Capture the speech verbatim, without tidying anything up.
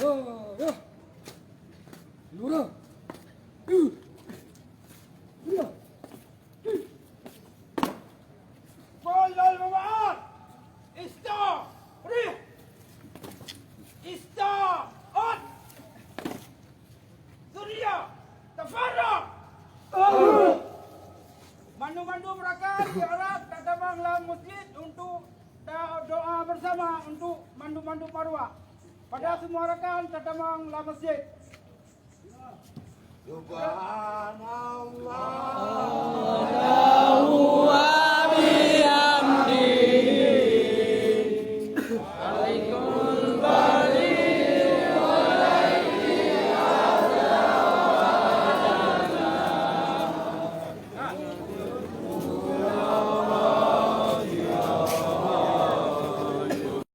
Lurah. Lurah. Kullal Mubarak. Ista. Rih. Ista. Ot. Surya. Tafarraq. Mandum-mandum rakan diharap tatamong lam masjid untuk ta-, doa bersama untuk mandum-mandum marwah. Pada semua rakan tatamong lam masjid. Subhanallah.